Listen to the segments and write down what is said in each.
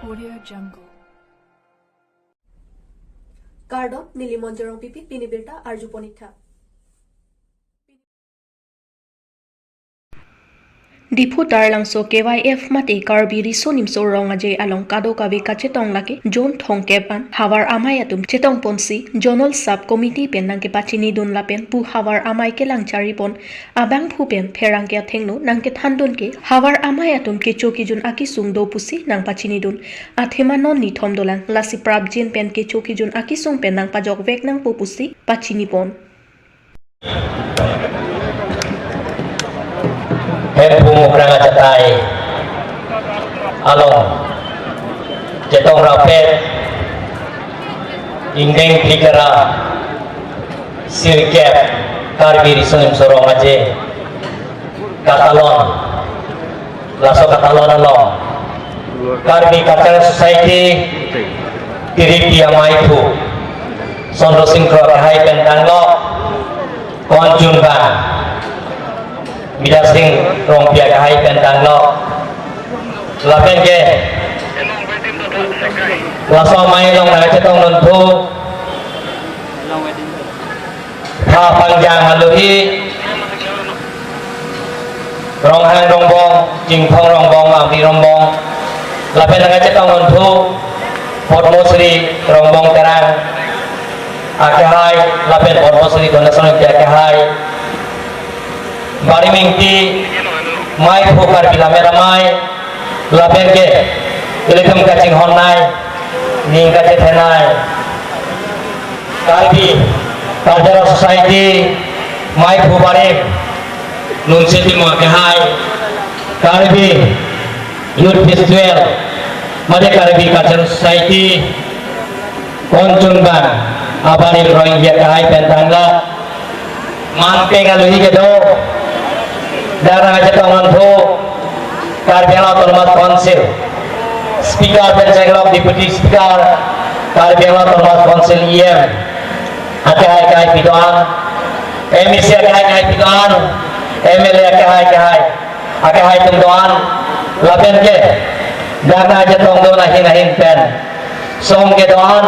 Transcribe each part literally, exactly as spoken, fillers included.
Audio Jungle. Kardom, neli Monjorong Pipi, pini birta arju pon ik tha. Diphu Taralangso K Y F mate Karbi Riso Nimso Rong Aje along kadokave kachetong lake June thomkep an havar amei atum chetong ponsi Zonal Sub Committee pen nangkepachinidun lapen pu havar amei kelang chari pon abangphu pen pherangke athengno nangkethandun ke havar amei atum kecho kejun akesung do pusi nangpachinidun. Athema non nithom dolang, lasi prapjin pen kecho kejun akesung pen nangpajokvek nangpo pusi pachini pon. Hemphu Mukrang achatai along chetong rapet ingdeng phlikara sirkep Karbi Riso Nimso Rong Aje katalon, laso katalon along Karbi Cultural Society Tiripi amaiphu Sondro Sing Kro akehai pen tanglo, konchun bang Bidya Sing Rongpi akehai pen tanglo, lapen ke laso amei along nangchetong nonphu tha pangjang alohi Ronghang Rongbong, Chingthong Rongbong, Amri Rongbong, lapen nangchetong nonphu Padma Shri Rongbong Terang akehai lapen Padma Shri Donation akehai, Barim Ingti, maiphu Karbi Lammet Amei, lapen ke ilitum kachinghonnei, ning kachethenei Karbi Cultural Society maiphu Barim Nunse Timung akehai, Karbi Youth Festival mate Karbi Cultural Society konchun bang abarim Rohingya akehai pen tanglo, manpeng alohi kedo, dak nangchetong nonphu Karbi Anglong Autonomous Council Speaker pen chenglok Deputy Speaker, Karbi Anglong Autonomous Council E M akehai akehai pi do-an, M A C akehai akehai pi do-an, M L A akehai akehai akehai atum do-an, lapen ke dak nangchetong do-an ahin ahin pen song kedo-an,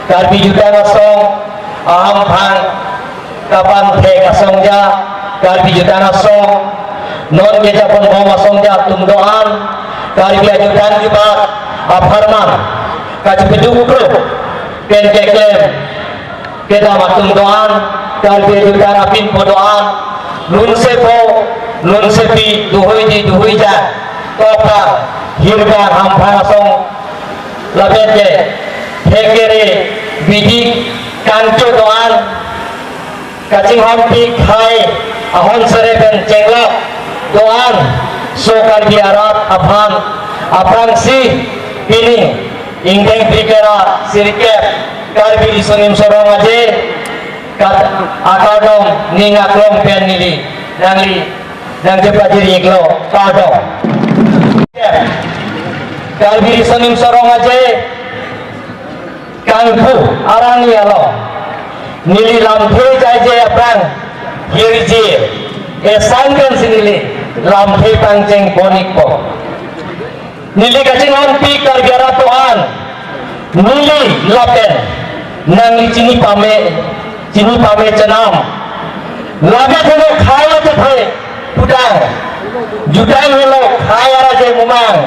Karbi Jutang Asong, ahamphang kapangthek asongja, Karbi Jutang Asong, non kejaponbom asongja atum do-an, Karbi ajutang jubat apharman kachepeduk kro pen keklem kedam atum do-an, Karbi ajutang apinpo do-an, nunsepo nunsepi, duhuiji duhuija, tokang, hirkang, hamphang asong, lapen ke thekere, bidik, kangcho do-an, kachinghonpi khei ahon sere pen chenglok do-an, so Karbi arat aphan aphrangsi pini ingdeng phlikara sirkep Karbi Riso Nimso Rong Aje kat akardom ning aklong pen neli nangli nangchepajir iklo, kardom. Karbi Riso Nimso Rong Aje kangpu arni along neli lamthe jaije aphrang hirji esang pensi neli lamthe pangcheng pon ikpo. Neli kachinghonpi Karbi arat do-an, neli lapen nangli chini pame, chini pame chenam. Lake helo khei aje the pudang, jutang helo khei aje mumang.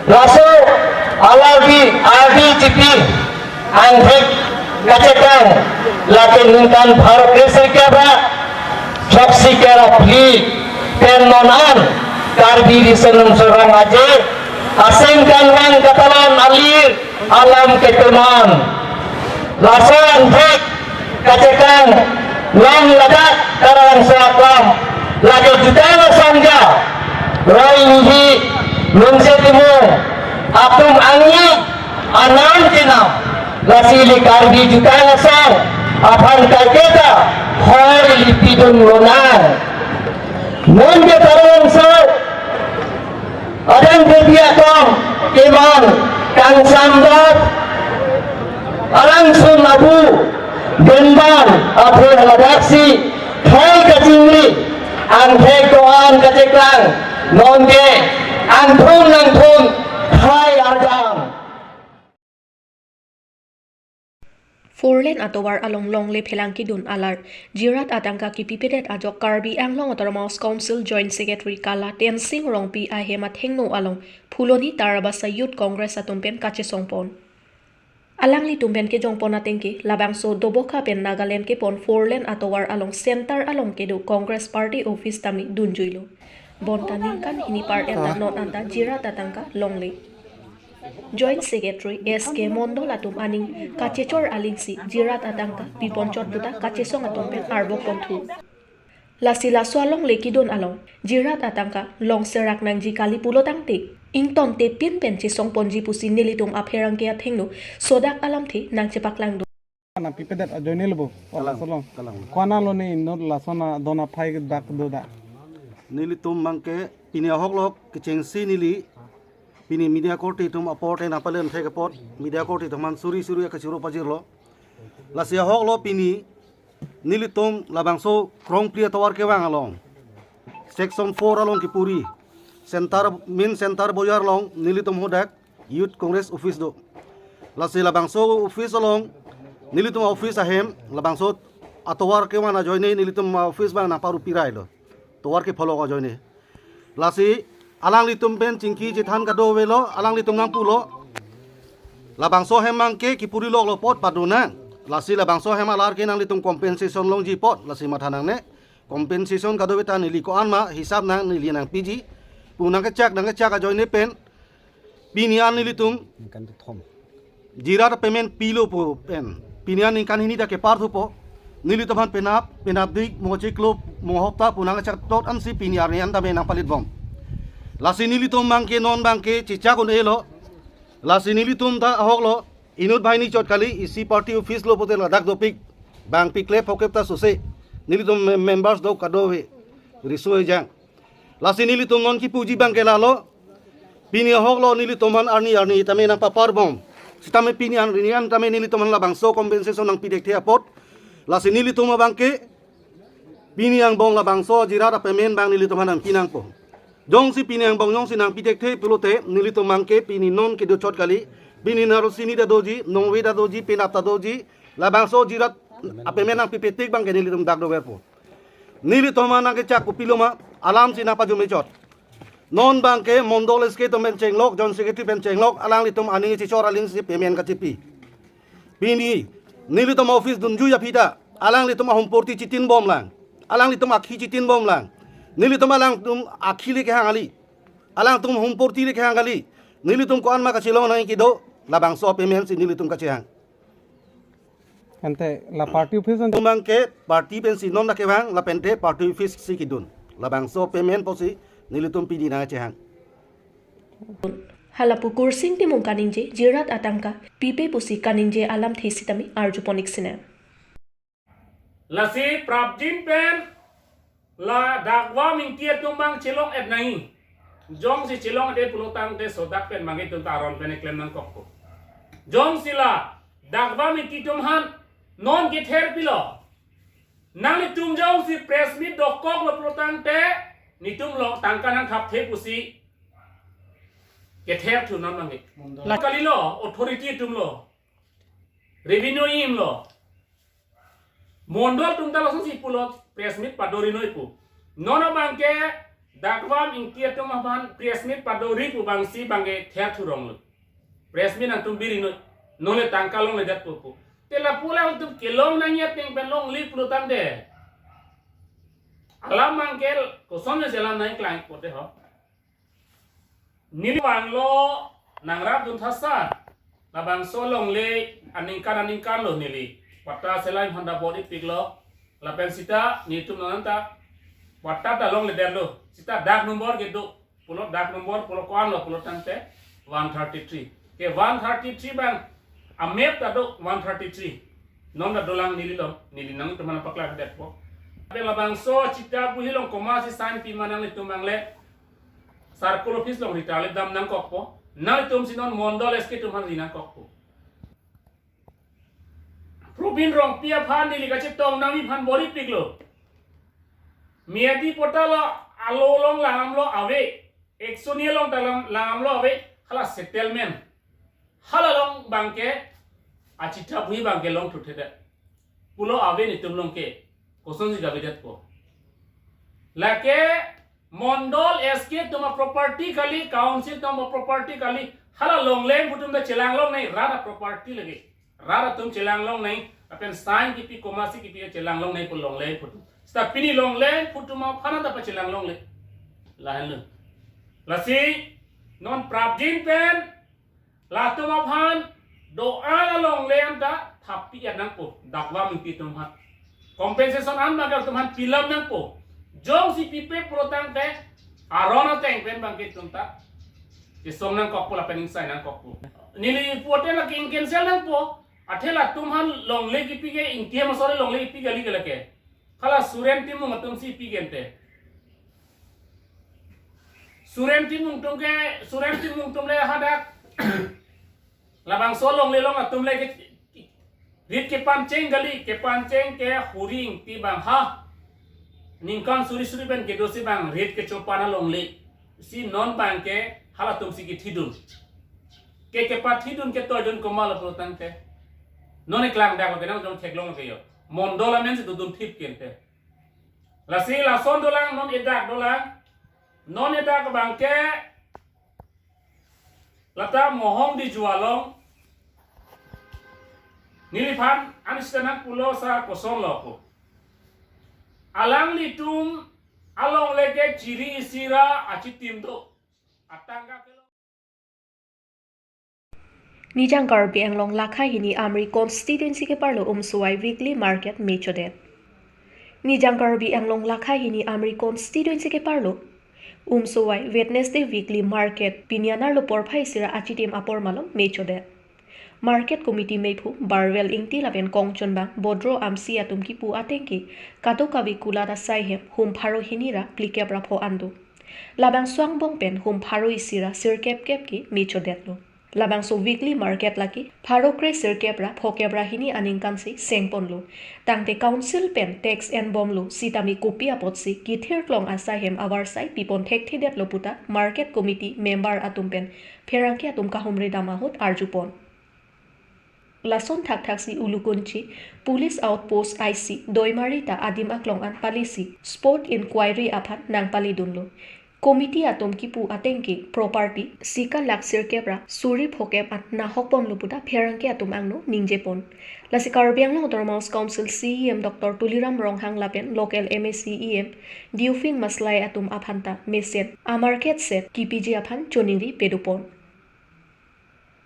Laso alardi ardi chipi angthek kachekang lake ningkan pharo kre-sirkep ra throksi kre-ra phli pen non an Karbi Riso Nimso Rong Aje aseng kanvang katalon alir alam ketuman. Laso angthek kachekang long ladak Taralangso aklam lake jutang asongja, Rohingya, Nunse Timung atum angni anam chenam, lasi ili Karbi jutang asong aphan kaiketa hor ili pidun lonang. Non ke Taralangso adang kebi akam keman kangsam dap alangsun abu benban athe haladaksi thai kachingri angthek do-an kacheklang nonke Anthong nangthong hai arjang. Four lane atovar along longle phelang kidun alar, jirat atangka kipipedet ajok Karbi Anglong Autonomous Council Joint Secretary Kala Tensing Rongpi ahem athengno along Phuloni Tarabasa Youth Congress atum pen kachesongpon. Alanglitum pen kejongpon atengke, labangso Dobokha pen Nagaland kepon four lane atovar along center along kedo Congress Party Office tame dunjuilo. Bonta ningkan hini par enta non anta jirat atangka longle. Joint Secretary S K Mondol atum aning kachechor alingsi jirat atangka piponchot puta kachesong atum pen arbok ponthu. Lasi laso alongle kidun along, jirat atangka longserak nangji kali pulo tangte, ingtonte pin pen chesongponji pusi nelitum apherangke athengno sodak alamthe nangchepaklangdun. Nangpipedet ajoine lo bo, Kalang, laso along. Kalang. Ko-an lo ne inut lason adon aphai dak do da. Nelitum abangke pini ahok lo kechengsi neli pini media korte atum apor te nangpalen thek apot, media korte atum aphan suri suri akachoro pajirlo. Lasi ahok lo pini nelitum labangso Krongpli atovar kevang along, section four along kipuri, center, main center bojar along nelitum hadak Youth Congress office do. Lasi labangso office along, nelitum office ahem, labangso atovar kevang ajoine nelitum office abang nangparupi railo. Tovar ke pholok ajoine. Lasi alanglitum pen chingki chethan kadokave lo, alanglitum nangpulo. Labangso ahem abangke kipuri loklo apot padonang. Lasi labangso ahem alar ke nanglitum compensation longji apot, lasi matha nangne. Compensation kadokave ta neli ko-an ma hisap nang neli nangpiji pu nangkechak nangkechak ajoine pen pini an nelitum ningkan kethom jirat apayment pilo pu pen pini an ningkan hini ta kepar thupo. Nelitum aphan penap penapdik mo chiklo mo hopta pu nangkechak tot ansi pini arni an tame nangpalitbom. Lasi nelitum abangke non abangke chechak un-elo. Lasi nelitum ta ahok lo, inut banghini chot kali, isi party office lo pulote ladak dopik. Bang pikle phokep ta sose nelitum mem-, members do kadokave riso ejang. Lasi nelitum non kipuji abangke lalo. Pini ahok lo nelitum aphan arni arni tame nangpaparbom. Sitame pini arni an tame nelitum aphan labangso compensation nangpidekthe apot. Lasi nelitum abangke pini angbong labangso jirat apayment abang nelitum aphan nangpi nangpo. Jongsi pini angbong jongsi nangpidekthe pulote nelitum abangke pini non kedo chot kali. Pini Narusini ta doji, Nongve ta doji, penap ta doji. Labangso jirat apayment nangpipetik abangke nelitum dak doverpo. Nelitum aphan nangkechak kopilo ma, alamsi nangpajume chot. Non abangke Mondol S K atum pen chenglok, Joint Secretary pen chenglok, alanglitum aning chechor alingsi payment kachepi. Pini nelitum office dunjui aphi ta alanglitum ahompurti chitinbomlang, alanglitum akhi chitinbomlang. Nelitum alangtum akhi le kehang kali, alangtum hompurti le kehang kali. Nelitum ko-an ma kachelong nangji kedo, labangso payment si nelitum kachehang. Ante la party office an tumang ke party pensi non dak kevang lapente party office si kidun. Labangso payment pusi nelitum pini nangchehang. Halapu Kursing Timung kaningje jirat atangka pipe pusi kaningje alamthe sitame arjupon-ik sine. Lasi prapjin pen la Dagvam Ingti atum abang chelong-et nangji. Jongsi chelong-et pulo tangte sodak pen mangi atum ta aron pen keklem nangkokpo. Jongsi la Dagvam Ingti atum aphan non kether pilo. Nanglitum jongsi press meet dokoklo pulo tangte netum along tangka nangthapthe pusi kether thu non mangi. La kalilo authority atum lo. Revenue aim lo. Mondol atum ta lasonsi pulo press meet padori noi pu. Non abangke Dagvam Ingti atum aphan press meet padori pu abangsi abangke ther thurong lo. Press meet nangtum biri noi. Non le tangka longledet pu pu. Te lapu alangtum kelong nangji ateng pen longle pulo tangte. Alam abangke koson le selam nangklang pote ho. Neli vanglo nangrap dun thasa. Labangso longle aningkan aningkan lo neli. Patta selai phanda body pik lo. Lapen sita netum non ta patta ta longledetlo. Sita dak nombor kedo. Pulo dak nombor pulo ko-an lo pulo tangte one thirty-three. Ke one thirty-three abang amep ta do one thirty-three. Non ta dolang neli lo, neli nangtum aphan paklang detpo. Pen labangso chita buhi along komatsi sign pi ma nanglitum abang le circle office along rita le dam nangkokpo. Nanglitum si non Mondol S K atum aphan ri nangkokpo. Probin Rongpi aphan neli kachetong nangji aphan body pik lo. Miyadi portal lo alo along langdamlo ave. Ek suni along ta lam, lam lo ave, hala settlement. Hala along abangke, achitha bui abangke longthuthedet pulo ave, netum along ke, kosonsi gavedetpo. Lake, mondol S K atum a-property kali, council atum a-property kali, hala longle pu atum ta chelang longnei, rat a-property lake. Rat atum chelang longnei, lapen sign kipi komatsi kipi chelang longnei pu longle pu atum. Seta pini longle pu atum aphan ta pachelang longle. Lahenlo. Lasi, non prapjin pen, latum aphan do-an alongle anta thappi nangpo, dakvam ingti atum aphan. Compensation an abangke latum aphan pilap nangpo. Jongsi pipe pulotangte, aron ateng pen abangke itum ta kesong nangkokpo lapen ingsai nangkokpo. Neli pulote lake ing-cancel nangpo. Athe latum aphan longle kipi ke, ingti amasore longle kipi kali ke lake. Hala Suren Timung atumsi pi gente. Suren Timung atum ke, Suren Timung atum le hadak labangso longle along atum le ke, rit kepancheng kali, kepancheng ke huri ingti abang ha. Ningkan suri suri pen kedosi abang rit kechopan alongle. Si non abangke halatumsi kethidun. Ke kepathidun ketoidun komatlo pulotangte, non eklangdak lo ke, nang jong theklong ke yo. Mondol amensi dodun thip kente. Lasi lason dolang, non edak dolang. Non edak abangke lata Mohongdiju along. Neliphan an sita nangpulo, sa kosonlo ko. Alanglitum alongle ke chiri isi ra achitim do. Atangka kelo. Nijang Karbi Anglong lakha hini Amri constituency keparlo Umsowai weekly market mechodet. Nijang Karbi Anglong lakha hini Amri constituency keparlo Umsowai Wednesday weekly market pini anerlo porphai isi ra achitim apor malom mechodet. Market committee mephu Barwell Ingti lapen kongchonbang Bodro Amsi atum kipu atengke kadokave kulat asai hem hum pharo hini ra phlikep ra pho an do. Labangso angbong pen hum pharo isi ra sirkep kep ke mechodetlo. Labangso weekly market lake pharo kre sirkep ra phokep ra hini aningkansi sengponlo. Tangte council pen tax enbomlo sitame kopi apotsi kithir klong asai hem avarsai pipon thekthedetlo puta market committee member atum pen pherangke atum kahumri dam ahut arjupon. Lason thakthaksi Ulukunchi Police Outpost I C Doimari ta adim aklong an palisi spot inquiry aphan nangpalidunlo. Committee atum kipu atengke property sika lakh sirkep ra suri phokep an nahokponlo puta pherangke atum angno ningjepon. Lasi Karbi Anglong Autonomous Council C E M Doctor Tuliram Ronghang lapen local M A C E M Diufing Maslai atum aphanta mesen amarket set kipiji aphan choningri pedupon.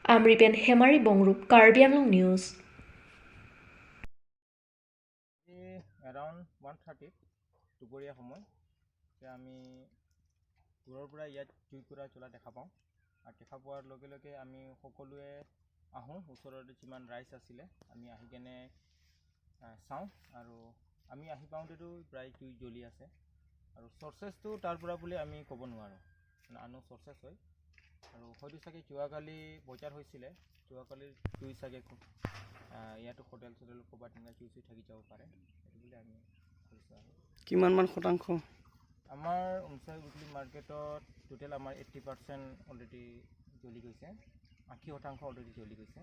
Amri pen Hemari Bongrup, Karbi Anglong News. Around one থাৰ্টিত দুপৰীয়া সময়, এতিয়া আমি দূৰৰ পৰা ইয়াত জুইকুৰা জ্বলা দেখা পাওঁ। আৰু দেখা পোৱাৰ লগে লগে আমি সকলোৱে আহোঁ, ওচৰতে যিমান ৰাইজ আছিলে আমি আহি কেনে আহ, চাওঁ। আৰু আমি আহি পাওঁতেতো প্ৰায় জুই জ্বলি আছে। আৰু চৰ্চেছটো তাৰ পৰা বুলি আমি ক'ব নোৱাৰোঁ, মানে আনো চৰ্চেছ হয়। আৰু হয়তো চাগে যোৱাকালি বজাৰ হৈছিলে, যোৱাকালিৰ জুই চাগে খুব, আহ, ইয়াতো হোটেল চোটেল ক'ৰবাত তেনেকুৱা জুই চুই থাকি যাব পাৰে, সেইটো বুলি আমি ভাবিছোঁ আৰু। কিমানমান শতাংশ? আমাৰ উমচাই উইকলি মাৰ্কেটত টোটেল আমাৰ এইট্টি পাৰ্চেণ্ট অলৰেডি জ্বলি গৈছে, আশী শতাংশ অলৰেডি জ্বলি গৈছে।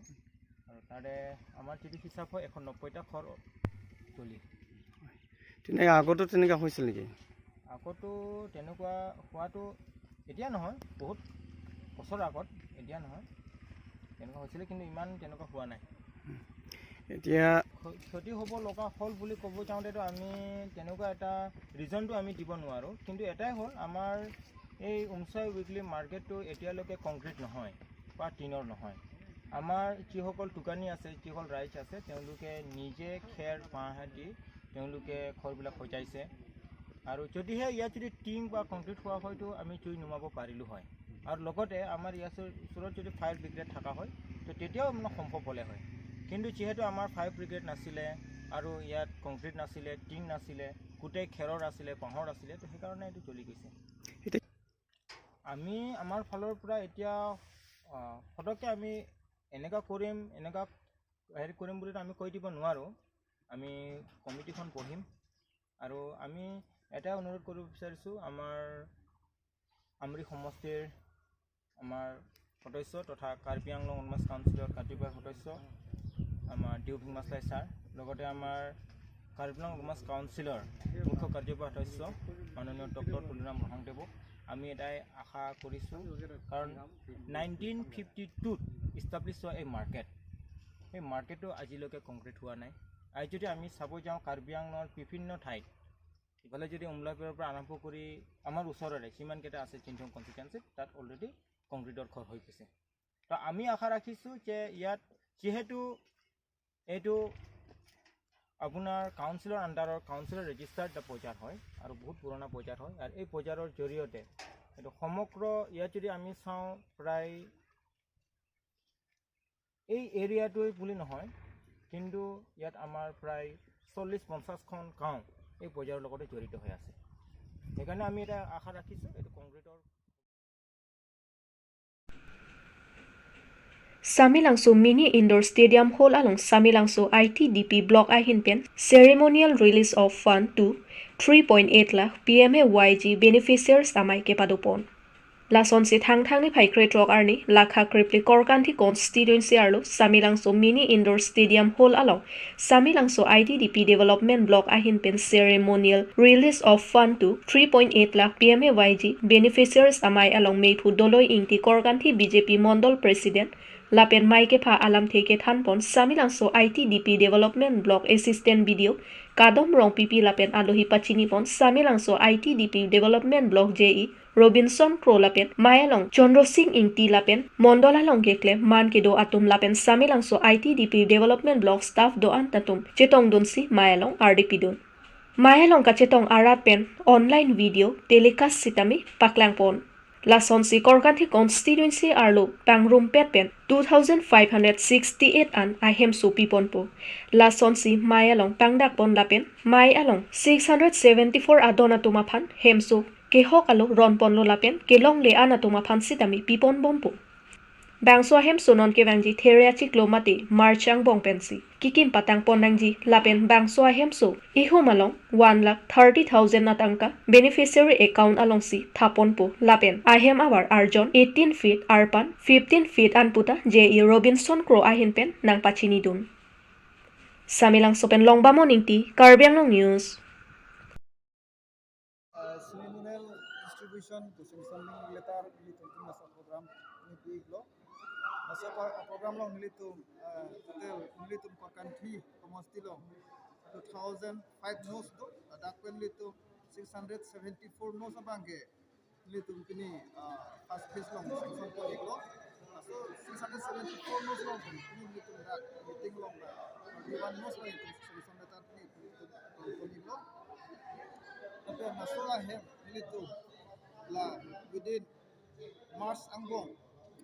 আৰু তাৰে আমাৰ যদি হিচাপ হয়, এশ নব্বৈটা ঘৰ জ্বলি। তেনেকৈ আগতো তেনেকুৱা হৈছিল নেকি? আগতো তেনেকুৱা হোৱাটো এতিয়া নহয়, বহুত বছৰ আগত, এতিয়া নহয়, তেনেকুৱা হৈছিলে, কিন্তু ইমান তেনেকুৱা হোৱা নাই। এতিয়া ক্ষ-, ক্ষতি হ'ব লগা হ'ল বুলি ক'ব যাওঁতেতো আমি তেনেকুৱা এটা ৰিজনটো আমি দিব নোৱাৰোঁ, কিন্তু এটাই হ'ল, আমাৰ এই উমচাই উইকলি মাৰ্কেটটো এতিয়ালৈকে কংক্ৰিট নহয় বা টিনৰ নহয়। আমাৰ যিসকল দোকানী আছে, যিসকল ৰাইজ আছে, তেওঁলোকে নিজে খেৰ বাঁহ দি তেওঁলোকে ঘৰবিলাক সজাইছে। আৰু যদিহে ইয়াত যদি টিং বা কংক্ৰিট হোৱা হয়তো আমি জুই নুমাব পাৰিলোঁ হয়। আৰু লগতে আমাৰ ইয়াৰ ওচৰত যদি ফায়াৰ ব্ৰিগেড থকা হয়, তো তেতিয়াও মানে সম্ভৱ হ'লে হয়। কিন্তু যিহেতু আমাৰ ফায়াৰ ব্ৰিগেড নাছিলে আৰু ইয়াত কংক্ৰিট নাছিলে, টিং নাছিলে, গোটেই খেৰৰ আছিলে, বাঁহৰ আছিলে, তো সেইকাৰণে এইটো জ্বলি গৈছে। এতিয়া আমি আমাৰ ফালৰ পৰা এতিয়া, আহ, ফটককৈ আমি এনেকুৱা কৰিম, এনেকুৱা হেৰি কৰিম বুলিতো আমি কৈ দিব নোৱাৰোঁ। আমি কমিটিখন বহিম আৰু আমি এটাই অনুৰোধ কৰিব বিচাৰিছোঁ, আমাৰ আমৰি সমষ্টিৰ আমাৰ সদস্য তথা কাৰ্বি আংলং অট'নমাছ কাউন্সিলৰ কাৰ্যবাহী সদস্য আমাৰ ডিউ ভিংমাচলাই ছাৰ, লগতে আমাৰ কাৰ্বি আংলং অট'নমাছ কাউন্সিলৰ মুখ্য কাৰ্যবাহী সদস্য মাননীয় ডক্টৰ তুলিৰাম ৰহংদেৱক আমি এটাই আশা কৰিছোঁ, কাৰণ নাইনটিন ফিফটি টুত ইষ্টাব্লিছ হোৱা এই মাৰ্কেট, সেই মাৰ্কেটটো আজিলৈকে কংক্ৰিট হোৱা নাই। আজি যদি আমি চাব যাওঁ কাৰ্বি আংলঙৰ বিভিন্ন ঠাইত, ইফালে যদি উমলাপেৰৰ পৰা আৰম্ভ কৰি আমাৰ ওচৰৰে যিমানকেইটা আছে চিংথং কনষ্টিটুৱেঞ্চিত, তাত অলৰেডি কংক্ৰিটৰ ঘৰ হৈ গৈছে। তো আমি আশা ৰাখিছোঁ যে ইয়াত যিহেতু এইটো আপোনাৰ কাউন্সিলৰ আণ্ডাৰৰ কাউন্সিলৰ ৰেজিষ্টাৰ্ড এটা বজাৰ হয় আৰু বহুত পুৰণা বজাৰ হয়। আৰু এই বজাৰৰ জৰিয়তে এইটো সমগ্ৰ ইয়াত যদি আমি চাওঁ, প্ৰায় এই এৰিয়াটোৱে বুলি নহয়, কিন্তু ইয়াত আমাৰ প্ৰায় চল্লিছ পঞ্চাছখন গাঁও এই বজাৰৰ লগতে জড়িত হৈ আছে। সেইকাৰণে আমি এটা আশা ৰাখিছোঁ এইটো কংক্ৰিটৰ Samelangso Mini Indoor Stadium Hall along Samelangso I T D P Block ahin pen Ceremonial Release of Fund to three point eight lakh P M A Y G beneficiaries amei kepadopon. Lasonsi Thangthang niphai krethrok arni Lakha Krepli Korkanthi Constituency arlo Samelangso Mini Indoor Stadium Hall along Samelangso I T D P Development Block ahin pen Ceremonial Release of Fund to three point eight lakh P M A Y G beneficiaries amei along Meiphu Doloi Ingti Korkanthi B J P Mondol President lapen mei kepha alamthe kethanpon Samelangso I T D P Development Block Assistant B D O Kadom Rongpipi lapen alohi pachinipon Samelangso I T D P Development Block J E Robinson Kro lapen mei along Chandra Sing Ingti lapen Mondol along keklem man kedo atum lapen Samelangso I T D P Development Block staff do-an atum chetongdunsi mei along ardi pidun. Mei along kachetong arat pen online video telecast sitame paklangpon. Lasonsi Korkanthi Constituency arlo pangrumpet pen two thousand five hundred sixty-eight an ahemso piponpo. Lasonsi mei along pangdakpon lapen mei along six hundred seventy-four adon atum aphan hemso kehok alo ronponlo lapen kelongle an atum aphan sitame piponbompo. Bangso ahemso non kevangji There achiklo mate March angbong pensi kikim patangpon nangji lapen bangso ahemso ihum along one lakh thirty thousand atangka beneficiary account alongsi thaponpo lapen ahem avar arjon eighteen feet arpan fifteen feet an puta J E Robinson Kro ahin pen nangpachinidun. Samelangso pen Longbamon Ingti, Karbi Anglong News. Uh, ceremonial distribution to sanction letter nelitum laso program ni pi-iklo. Laso pa-, program along nelitum, uh, total nelitum Korkanthi komosti along two thousand five nos do, ladak pen nelitum six hundred seventy-four nos abang ke nelitum pini, ah, first phase along sanction pon-iklo. Laso six hundred seventy-four nos along pini nelitum dak meeting along, ah, thirty-one nos along nelitum sanction letter pini nelitum pon-iklo. Lapen laso ahem nelitum la within March angbong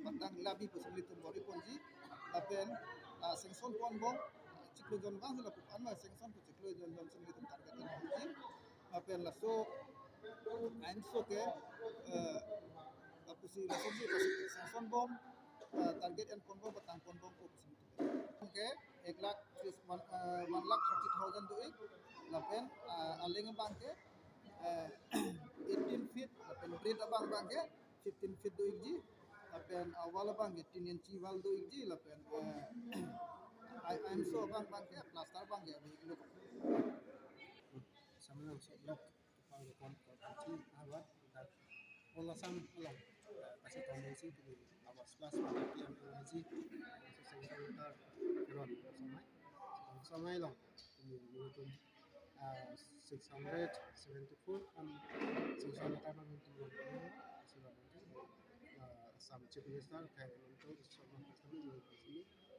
patang labi pusi nelitum bor-iponji. Lapen, ah, sanction ponbom chiklo jon vang si lapu anma sanction pu chiklo jon jon si nelitum target ponji. Lapen laso ahem so ke, eh, lapusi laso si sanction bom, eh, target en ponbom patang ponbom ko pusi. Ke ek lakh tris, one, eh, one lakh thirty thousand do-ik, lapen, eh, aling abang ke, eh, eighteen feet, lapen breadth abang abang ke fifteen feet do-ikji, lapen, eh, wall abang ke tin inchi wall do-ikji, lapen, eh, ai-, ahem so abang abang ke plaster abang ke ave-iklo. Samelangso block kepang kepon kepon avat dak Polasam along, eh, kachetong si pini Awas Plus P M A Y G, so sanction letter keron samai. Samai along pini nelitum, eh, six hundred seventy-four an sanction letter nangtum, eh, Assam Chief Minister Himanta Biswa Sarma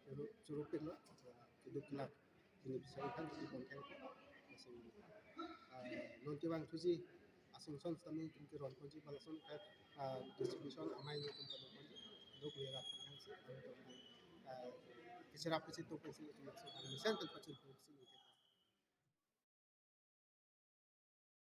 churu-, churupiklo, eh, keduk kelak beneficiary aphan kepon kangpo. Laso, ah, non kevangthuji a-sanction sitame nelitum keron ponji, bang ason ke, ah, distribution amei nelitum padon ponji. Duk le rat nang si, ah, keserap kesi tuk kesi nelitum laso mesen pen pachun ponsi nelitum